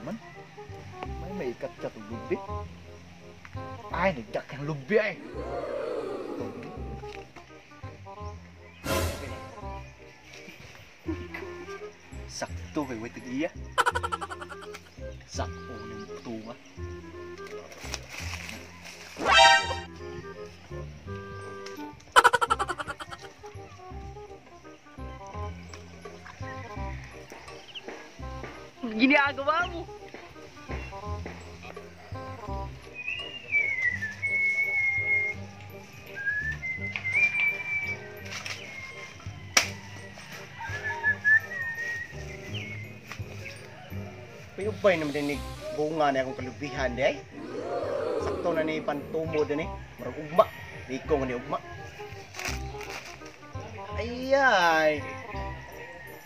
Man. May maikat-kat og lubi. Ay, nagdakang lubi ay. Sakto kay way tag-iya. Sakto ng tunga. Ginagawa mo. Payubay naman din ni bunga na akong kalubihan di ay. Sakto na ni pantumo din eh. Marag ugma. Di ko nga ni ugma. Ay ay.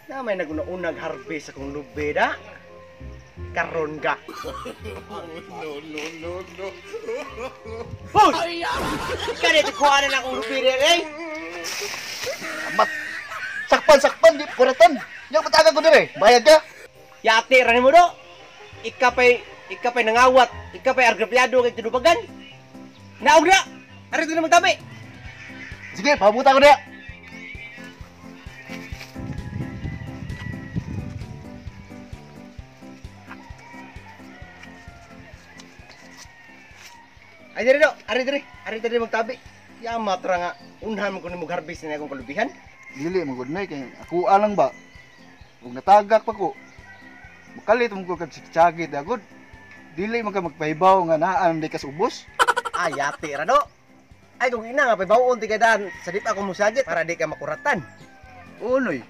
Na may naguna-unag harvest akong lubi da. Karon ka. No, no, no, no. Hoy! Kaya dito kuha na akong lubi din eh. Amat. Sakpan, sakpan, di kuratan. Nya patagan ko dire. Bayad ka. Yate ra nimo do. Ika pay nangawat, ika pay argrabyado kay tinubagan. Naog na. Ari to na magtabi. Sige, pabuta ko diya. Ay dire do, ari dire, ari dire magtabi. Yamat ra nga unhan man ko nimo harvest na akong kalubihan. Dili man gud nay kay ako alang ba. Ug natagak pa ko. Makalit mo ko kag tsagit agud. Dili man ka magpahibaw nga naan di kas ubos. Ay yate ra do. Ay kung ina nga pabawon ti kadaan sa di pa ako mosagit para di ka makuratan. Oo noy.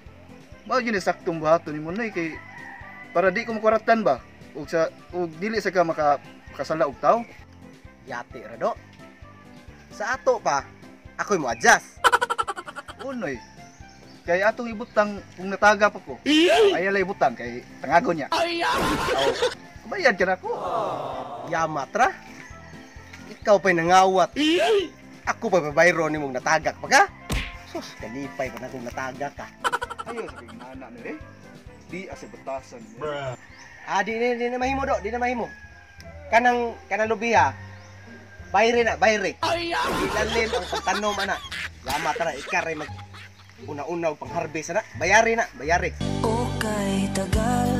Mao gyud ni saktong buhaton nimo noy kay para di ko makuratan ba. Ug sa ug dili sa ka makasala og tawo. Yate ra do. Sa ato pa ako'y mo adjust. Oo noy. Kay atong ibutang kung nataga pa ko. Ay alay ibutang kay tangagon niya. Oh, bayad ka na ko. Yamat ra. Ikaw pa'y nangawat. Ako pa'y babayro ni mong natagak pa ka. Sus, kalipay pa na kung natagak ka. Ayo sa kay nana ni eh. Di asa batasan. Bruh. Ah, di na mahimo do, di na mahimo. Kanang lubi ha. Bayre na, bayre. Ilalim ang pagtanom ana. Yamat ra, ikaray mag una-una og pang-harvest ana. Bayari na, bayari. Okay, tagal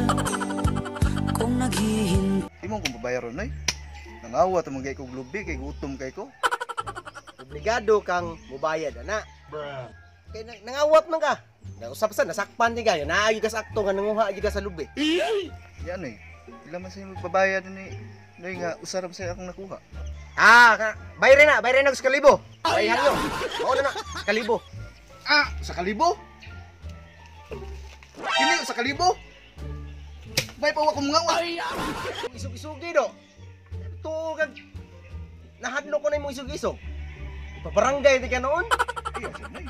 kung naghihintay. Imo kong babayaron noy. Nangawat man kay kog lubi kay gutom kay ko. Obligado kang mubayad ana. Bruh. Kay nangawat man ka. Nausap sa nasakpan ni ka, naayo ka sa akto nga nanguha gyud ka sa lubi. Yan noy. Ila man sa magbabayad ni noy nga usa ra sa akong nakuha. Ah, bayre na sa kalibo. Ay hangyo. Mao na na, sa kalibo. Ah, sa kalibo? Kini sa kalibo? Bay pa wa ko mga wa. Isog-isugi do. Tuo kag nahadlok ko na imong isog-isog. Ipabarangay di ka noon. Iya sa noy.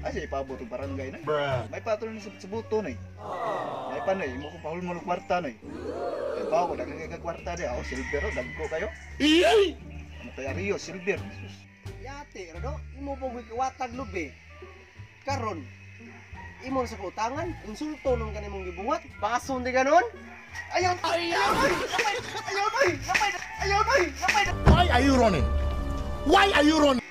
Ay sa ipabot og barangay noy. Bruh. May patol ni sa buto noy. May pa noy, imo ko pahulmol og kwarta noy. Ay pa ako daghan kay kwarta di ako silver dagko kayo. Ano kay Rio silver. Sus. Yate ra do, imo pong giwatag lubi. Karon imo sa kautangan, insulto nung kanimong gibuhat. Bason di ka noon. Ayaw, ayaw, ayaw, ayaw, ayaw, ayaw. Why are you running? Why are you running?